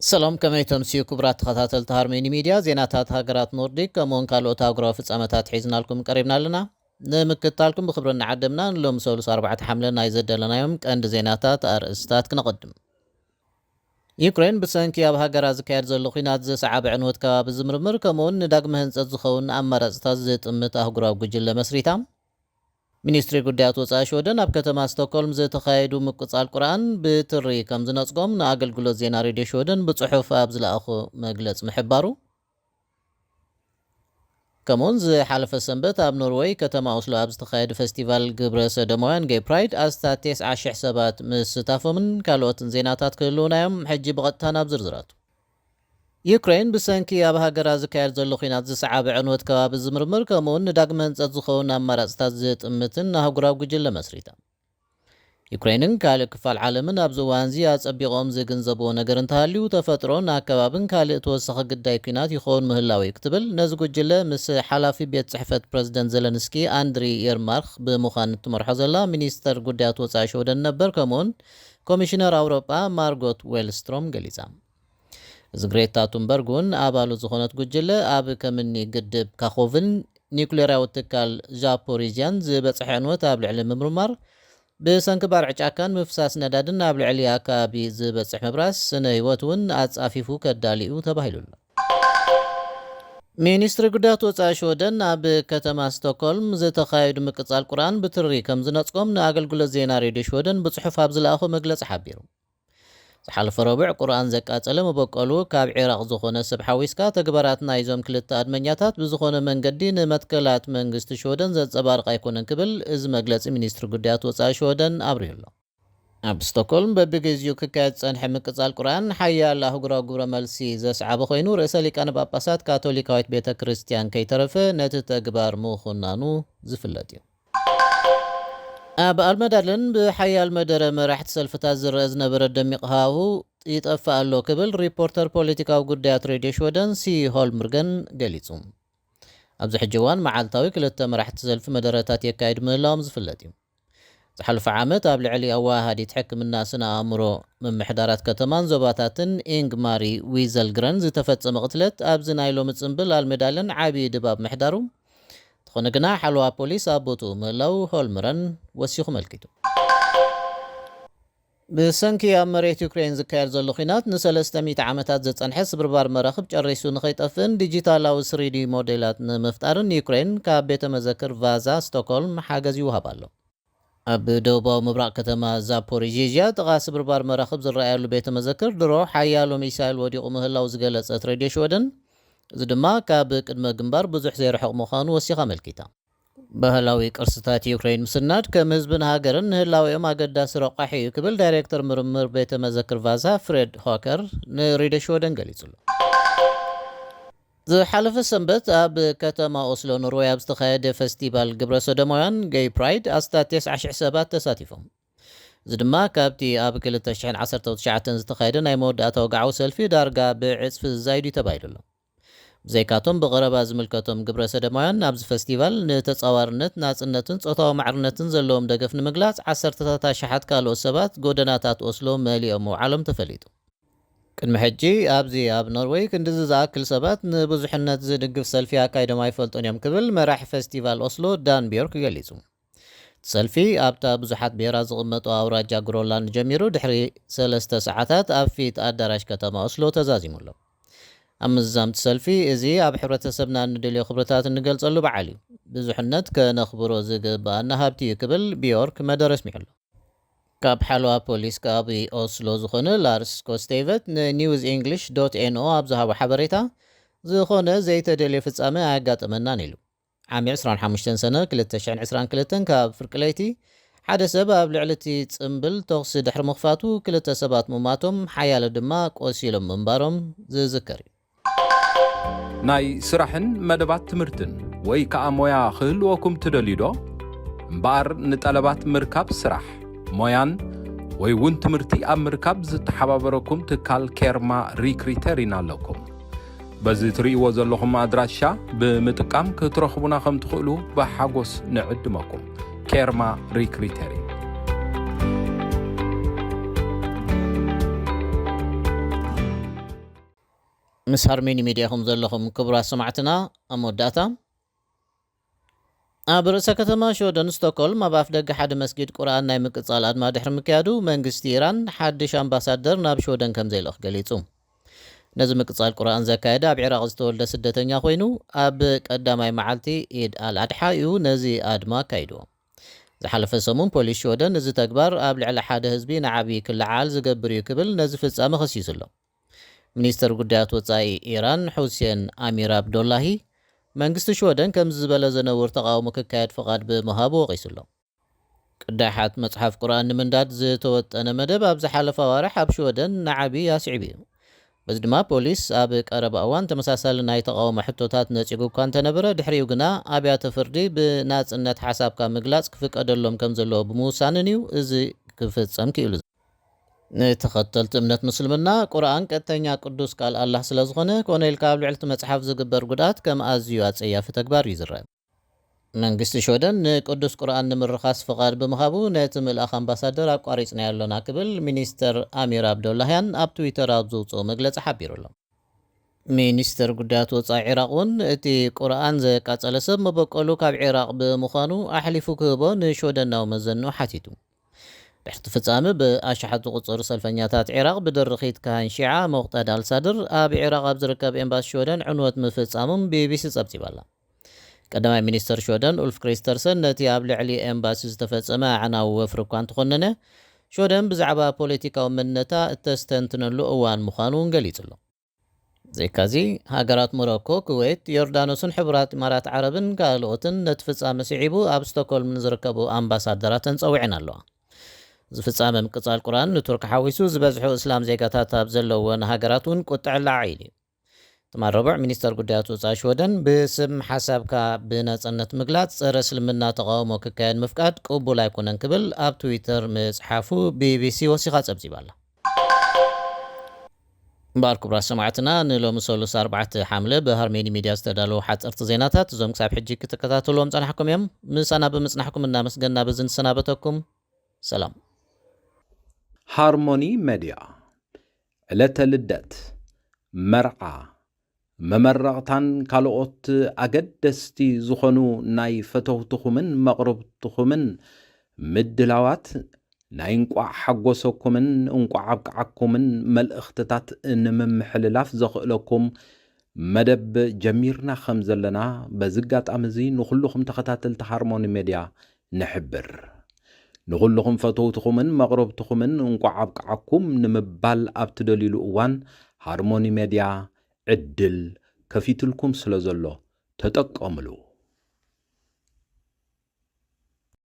ሰላም፣ ከመይ ተምስዩ ክቡራት ተኸታተልቲ ሃርሜኒ ሚድያ? ዜናታት ሃገራት ኖርዲክ ከምኡውን ካልኦት ኣህጉራዊ ፍጻመታት ሒዝናልኩም ቀሪብና ኣለና። ንምክትታልኩም ብኽብሪ እናዓደምና፣ ንሎሚ ሰሉስ ኣርባዕተ ሓምለ ናይ ዘዳለናዮም ቀንዲ ዜናታት ኣርእስታት ክነቐድም። ዩክሬን ብሰንኪ ኣብ ሃገራ ዝካየድ ዘሎ ኲናት ዘሰዓበ ዕንወት ከባቢ ዝምርምር ከምኡውን ንዳግመ ህንጸት ዝኸውን ኣማራጽታት ዝጥምት ኣህጉራዊ ጉጅለ መስሪታ። ሚኒስትሪ ጉዳያት ወጻኢ ሽወደን ኣብ ከተማ ስቶክሆልም ዝተኻየዱ ምቅጻል ቁርኣን ብትሪ ከም ዝነጽጎም ንኣገልግሎት ዜና ሬድዮ ሽወደን ብጽሑፍ ኣብ ዝለኣኾ መግለጽ ምሕባሩ። ከምኡውን ዝሓለፈ ሰንበት ኣብ ኖርወይ ከተማ ኦስሎ ኣብ ዝተኻየደ ፈስቲቫል ግብረ ሰዶማውያን ጌይ ፕራይድ ኣስታት ተስዓ ሽሕ ሰባት ምስታፎምን ካልኦትን ዜናታት ክህልውና እዮም። ሕጂ ብቐጥታ ናብ ዝርዝራቱ። ዩክሬን ብሰንኪ ኣብ ሃገራ ዝካየድ ዘሎ ኲናት ዝሰዓበ ዕንወት ከባቢ ዝምርምር ከምኡውን ንዳግመ ህንጸት ዝኸውን ኣማራጽታት ዝጥምትን ኣህጉራዊ ጉጅለ መስሪታ። ዩክሬንን ካልእ ክፋል ዓለምን ኣብዚ እዋንዚ ኣጸቢቖም ዝግንዘብዎ ነገር እንተሃልዩ፣ ተፈጥሮን ኣከባብን ካልእ ተወሳኺ ግዳይ ኲናት ይኸውን ምህላው እዩ ክትብል ነዚ ጉጅለ ምስ ሓላፊ ቤት ጽሕፈት ፕረዚደንት ዘለንስኪ ኣንድሪ የርማርክ ብምዃን እትመርሖ ዘላ ሚኒስተር ጉዳያት ወጻኢ ሽወደን ነበር ከምኡውን ኮሚሽነር ኣውሮጳ ማርጎት ዌልስትሮም ገሊጻ። እዚ ግሬታ ቱንበርግ እውን ኣባሉ ዝኾነት ጉጅለ ኣብ ከምኒ ግድብ ካኾቭን ኒውክሌራዊ ትካል ዛፖሪዝያን ዝበጽሐ ዕንወት ኣብ ልዕሊ ምምርማር፣ ብሰንኪ ባርዕ ጫካን ምፍሳስ ነዳድን ኣብ ልዕሊ ኣከባቢ ዝበጽሕ ምብራስ ስነ ህይወት እውን ኣጻፊፉ ከዳልዩ ተባሂሉ ኣሎ። ሚኒስትሪ ጉዳያት ወጻኢ ሽወደን ኣብ ከተማ ስቶክሆልም ዝተኻየዱ ምቅጻል ቁርኣን ብትሪ ከም ዝነጽጎም ንኣገልግሎት ዜና ሬድዮ ሽወደን ብጽሑፍ ኣብ ዝለኣኾ መግለጺ ሓቢሩ። ዝሓለፈ ረቡዕ ቁርኣን ዘቃጸለ መበቆሉ ካብ ዒራቕ ዝኾነ ሰብ ሓዊስካ፣ ተግባራት ናይዞም ክልተ ኣድመኛታት ብዝኾነ መንገዲ ንመትከላት መንግስቲ ሽወደን ዘንጸባርቕ ኣይኮነን ክብል እዚ መግለጺ ሚኒስትሪ ጉዳያት ወጻኢ ሽወደን ኣብሪሁ ኣሎ። ኣብ ስቶክሆልም በብግዜኡ ክካየድ ዝጸንሐ ምቅጻል ቁርኣን ሓያል ኣህጉራዊ ግብረ መልሲ ዘስዓበ ኮይኑ፣ ርእሰ ሊቃነ ጳጳሳት ካቶሊካዊት ቤተ ክርስቲያን ከይተረፈ ነቲ ተግባር ምኹናኑ ዝፍለጥ እዩ። ኣብ ኣልመዳለን ብሓያል መደረ መራሕቲ ሰልፍታት ዝረአ ዝነበረ ደሚቕ ሃዋሁ ይጠፍእ ኣሎ ክብል ሪፖርተር ፖለቲካዊ ጉዳያት ሬድዮ ሽወደን ሲ ሆልምርገን ገሊጹ። ኣብዚ ሕጂ እዋን መዓልታዊ ክልተ መራሕቲ ሰልፊ መደረታት የካይዱ ምህላዎም ዝፍለጥ እዩ። ዝሓለፈ ዓመት ኣብ ልዕሊ ኣወሃሃዲት ሕክምና ስነ ኣእምሮ ምምሕዳራት ከተማን ዞባታትን ኢንግማሪ ዊዘልግረን ዝተፈጸመ ቅትለት ኣብዚ ናይ ሎሚ ጽምብል ኣልመዳለን ዓብዪ ድባብ ምሕዳሩ፣ እንተኾነ ግና ሓለዋ ፖሊስ ኣብ ቦትኡ ምህላው ሆልምረን ወሲኹ መልኪቱ። ብሰንኪ ኣብ መሬት ዩክሬን ዝካየድ ዘሎ ኲናት ንሰለስተ ሚእቲ ዓመታት ዝጸንሐ ስብርባር መራኽብ ጨሪሱ ንኸይጠፍእን ዲጂታላዊ ስሪዲ ሞዴላት ንምፍጣርን ዩክሬን ካብ ቤተ መዘክር ቫዛ ስቶክሆልም ሓገዝ ይውሃብ ኣሎ። ኣብ ደቡባዊ ምብራቕ ከተማ ዛፖሪዥያ ጥቓ ስብርባር መራኽብ ዝረኣየሉ ቤተ መዘክር ድሮ ሓያሎ ሚሳይል ወዲቑ ምህላው ዝገለጸት ሬድዮ ሽወደን፣ እዚ ድማ ካብ ቅድመ ግንባር ብዙሕ ዘይርሕቕ ምዃኑ ወሲኻ ኣመልኪታ። ባህላዊ ቅርስታት ዩክሬን ምስናድ ከም ህዝብን ሃገርን ንህላዌኦም ኣገዳሲ ረቋሒ እዩ ክብል ዳይሬክተር ምርምር ቤተ መዘክር ቫዛ ፍሬድ ሆከር ንሬድዮ ሽወደን ገሊጹ ኣሎ። ዝሓለፈ ሰንበት ኣብ ከተማ ኦስሎ ኖርወይ ኣብ ዝተኻየደ ፈስቲቫል ግብረ ሰዶማውያን ጌይ ፕራይድ ኣስታት ተስዓ ሽሕ ሰባት ተሳቲፎም። እዚ ድማ ካብቲ ኣብ ክልተ ሽሕን ዓሰርተ ትሽዓተን ዝተኻየደ ናይ መወዳእታ ወግዓዊ ሰልፊ ዳርጋ ብዕጽፊ ዝዛይዱ እዩ ተባሂሉ ኣሎ። ብዘይካቶም ብቐረባ ዝምልከቶም ግብረ ሰዶማውያን ኣብዚ ፈስቲቫል ንተጻዋርነት፣ ናጽነትን ጾታዊ ማዕርነትን ዘለዎም ደገፍ ንምግላጽ ዓሰርተታት ኣሽሓት ካልኦት ሰባት ጎደናታት ኦስሎ መሊኦም ምውዓሎም ተፈሊጡ። ቅድሚ ሕጂ ኣብዚ ኣብ ኖርወይ ክንድዚ ዝኣክል ሰባት ንብዙሕነት ዝድግፍ ሰልፊ ኣካይዶም ኣይፈልጡን እዮም ክብል መራሒ ፈስቲቫል ኦስሎ ዳን ቢዮርክ ገሊጹ። እቲ ሰልፊ ኣብታ ብዙሓት ብሄራት ዝቕመጡ ኣውራጃ ግሮንላንድ ጀሚሩ ድሕሪ ሰለስተ ሰዓታት ኣብ ፊት ኣዳራሽ ከተማ ኦስሎ ተዛዚሙ ኣሎ። ኣብ ምዝዛምቲ ሰልፊ፣ እዚ ኣብ ሕብረተሰብና እንደልዮ ክብርታት እንገልጸሉ በዓል እዩ። ብዙሕነት ከነኽብሮ ዝግብኣና ሃብቲ እዩ ክብል ቢዮርክ መደረ ኣስሚዑ ኣሎ። ካብ ሓለዋ ፖሊስ ከባቢ ኦስሎ ዝኾነ ላርስ ኮስቴይቨት ንኒውዝ ኢንግሊሽ ዶት ኤንኦ ኣብ ዝሃቦ ሓበሬታ፣ ዝኾነ ዘይተደልየ ፍጻመ ኣያጋጠመናን ኢሉ። ዓሚ ዕስራን ሓሙሽተን ሰነ ክልተ ሽሕን ዕስራን ክልተን ካብ ፍርቂ ለይቲ ሓደ ሰብ ኣብ ልዕሊ እቲ ጽምብል ተኹሲ ድሕሪ ምኽፋቱ ክልተ ሰባት ምማቶም ሓያለ ድማ ቆሲሎም ምንባሮም ዝዝከር እዩ። ናይ ስራሕን መደባት ትምህርትን ወይ ከኣ ሞያ ክህልወኩም ትደልዩ ዶ? እምበኣር ንጠለባት ምርካብ ስራሕ፣ ሞያን ወይ እውን ትምህርቲ ኣብ ምርካብ ዝተሓባበረኩም ትካል ኬርማ ሪክሪተር ኢና ኣለኩም። በዚ ትርእይዎ ዘለኹም ኣድራሻ ብምጥቃም ክትረኽቡና ከም ትኽእሉ ብሓጎስ ንዕድመኩም። ኬርማ ሪክሪተሪን። ምስ ሃርሜኒ ሚድያ ኢኹም ዘለኹም ክቡራት ሰማዕትና። ኣብ መወዳእታ፣ ኣብ ርእሰ ከተማ ሽወደን ስቶክሆልም ኣብ ኣፍ ደገ ሓደ መስጊድ ቁርኣን ናይ ምቅጻል ኣድማ ድሕሪ ምክያዱ መንግስቲ ኢራን ሓድሽ ኣምባሳደር ናብ ሽወደን ከም ዘይልእኽ ገሊጹ። ነዚ ምቅጻል ቁርኣን ዘካየደ ኣብ ዒራቕ ዝተወልደ ስደተኛ ኮይኑ፣ ኣብ ቀዳማይ መዓልቲ ኢድ ኣል ኣድሓ እዩ ነዚ ኣድማ ኣካይድዎ። ዝሓለፈ ሰሙን ፖሊስ ሽወደን እዚ ተግባር ኣብ ልዕሊ ሓደ ህዝቢ ንዓቢ ክለዓል ዝገብር እዩ ክብል ነዚ ፍጻመ ከሲሱ ኣሎ። ሚኒስተር ጉዳያት ወጻኢ ኢራን ሑሴን ኣሚር ኣብዶላሂ፣ መንግስቲ ሽወደን ከምዚ ዝበለ ዘነውር ተቓውሞ ክካየድ ፍቓድ ብምሃቡ ወቒሱ ኣሎ። ቅዳሓት መጽሓፍ ቁርኣን ንምንዳድ ዝተወጠነ መደብ ኣብ ዝሓለፈ ኣዋርሕ ኣብ ሽወደን ንዓቢ ኣስዒቡ እዩ። በዚ ድማ ፖሊስ ኣብ ቀረባ እዋን ተመሳሳሊ ናይ ተቓውሞ ሕቶታት ነጺጉ እኳ እንተነበረ፣ ድሕሪኡ ግና ኣብያተ ፍርዲ ብናጽነት ሓሳብካ ምግላጽ ክፍቀደሎም ከም ዘለዎ ብምውሳንን እዩ እዚ ክፍጸም ክኢሉ። ንተኸተልቲ እምነት ምስልምና፣ ቁርኣን ቀጥተኛ ቅዱስ ቃል ኣላህ ስለ ዝኾነ፣ ኮነ ኢልካ ኣብ ልዕሊ እቲ መጽሓፍ ዝግበር ጉድኣት ከም ኣዝዩ ኣጸያፊ ተግባር እዩ ዝረአ። መንግስቲ ሽወደን ንቅዱስ ቁርኣን ንምርኻስ ፍቓድ ብምሃቡ፣ ነቲ ምልኣኽ ኣምባሳደር ኣቋሪጽናዮ ኣሎና ክብል ሚኒስተር ኣሚር ኣብዶላህያን ኣብ ትዊተር ኣብ ዘውጽኦ መግለጺ ሓቢሩ ኣሎ። ሚኒስተር ጉዳያት ወጻኢ ዒራቕ እውን፣ እቲ ቁርኣን ዘቃጸለ ሰብ መበቆሉ ካብ ዒራቕ ብምዃኑ፣ ኣሕሊፉ ክህቦ ንሽወደናዊ መዘንኡ ሓቲቱ። ድሕሪ እቲ ፍጻመ ብኣሽሓት ዝቑጸሩ ሰልፈኛታት ዒራቕ ብድርኺት ካህን ሺዓ ሙቕተዳ ኣልሳድር ኣብ ዒራቕ ኣብ ዝርከብ ኤምባሲ ሽወደን ዕንወት ምፍጻሞም ቢቢሲ ጸብጺባ ኣላ። ቀዳማይ ሚኒስተር ሽወደን ኡልፍ ክሪስተርሰን ነቲ ኣብ ልዕሊ ኤምባሲ ዝተፈጸመ ኣዕናዊ ወፍሪ እኳ እንተኾነነ፣ ሽወደን ብዛዕባ ፖለቲካዊ መንነታ እተስተንትነሉ እዋን ምዃኑ እውን ገሊጹ ኣሎ። ዘይካዚ፣ ሃገራት ሞሮኮ፣ ኩዌት፣ ዮርዳኖስን ሕቡራት ኢማራት ዓረብን ካልኦትን ነቲ ፍጻመ ስዒቡ ኣብ ስቶክሆልም ንዝርከቡ ኣምባሳደራተን ጸዊዐን ኣለዋ። እዚ ፍጻመ ምቅጻል ቁርኣን ንቱርክ ሓዊሱ ዝበዝሑ እስላም ዜጋታት ኣብ ዘለወን ሃገራት እውን ቁጥዐ ለዓዒሉ እዩ። ትማል ረቡዕ ሚኒስተር ጉዳያት ወጻኢ ሽወደን ብስም ሓሳብካ ብነጻነት ምግላጽ ጸረ እስልምና ተቓውሞ ክካየድ ምፍቃድ ቅቡል ኣይኮነን ክብል ኣብ ትዊተር ምጽሓፉ ቢቢሲ ወሲኻ ጸብጺባ ኣላ። እምበኣር ክቡራት ሰማዕትና፣ ንሎሚ ሰሉስ ኣርባዕተ ሓምለ ብሃርሜኒ ሚድያ ዝተዳለዉ ሓጸርቲ ዜናታት እዞም ክሳብ ሕጂ ክትከታተልዎም ጸናሕኩም እዮም። ምሳና ብምጽናሕኩም እናመስገና በዚ ንሰናበተኩም። ሰላም። ሃርሞኒ መድያ ዕለተ ልደት፣ መርዓ፣ መመረቕታን ካልኦት ኣገደስቲ ዝኾኑ ናይ ፈተውትኹምን መቕርብትኹምን ምድላዋት ናይ እንቋዕ ሓጎሰኩምን እንቋዕ ኣብቅዓኩምን መልእኽትታት ንምምሕልላፍ ዘኽእለኩም መደብ ጀሚርና ከም ዘለና በዚ ኣጋጣሚ እዚ ንኹልኹም ተኸታተልቲ ሃርሞኒ ሜድያ ንሕብር። ንኹልኹም ፈተውትኹምን መቕረብትኹምን እንቋዕ ኣብቅዓኩም ንምባል ኣብ ትደልዩሉ እዋን ሃርሞኒ ሜድያ ዕድል ከፊትልኩም ስለ ዘሎ ተጠቀምሉ።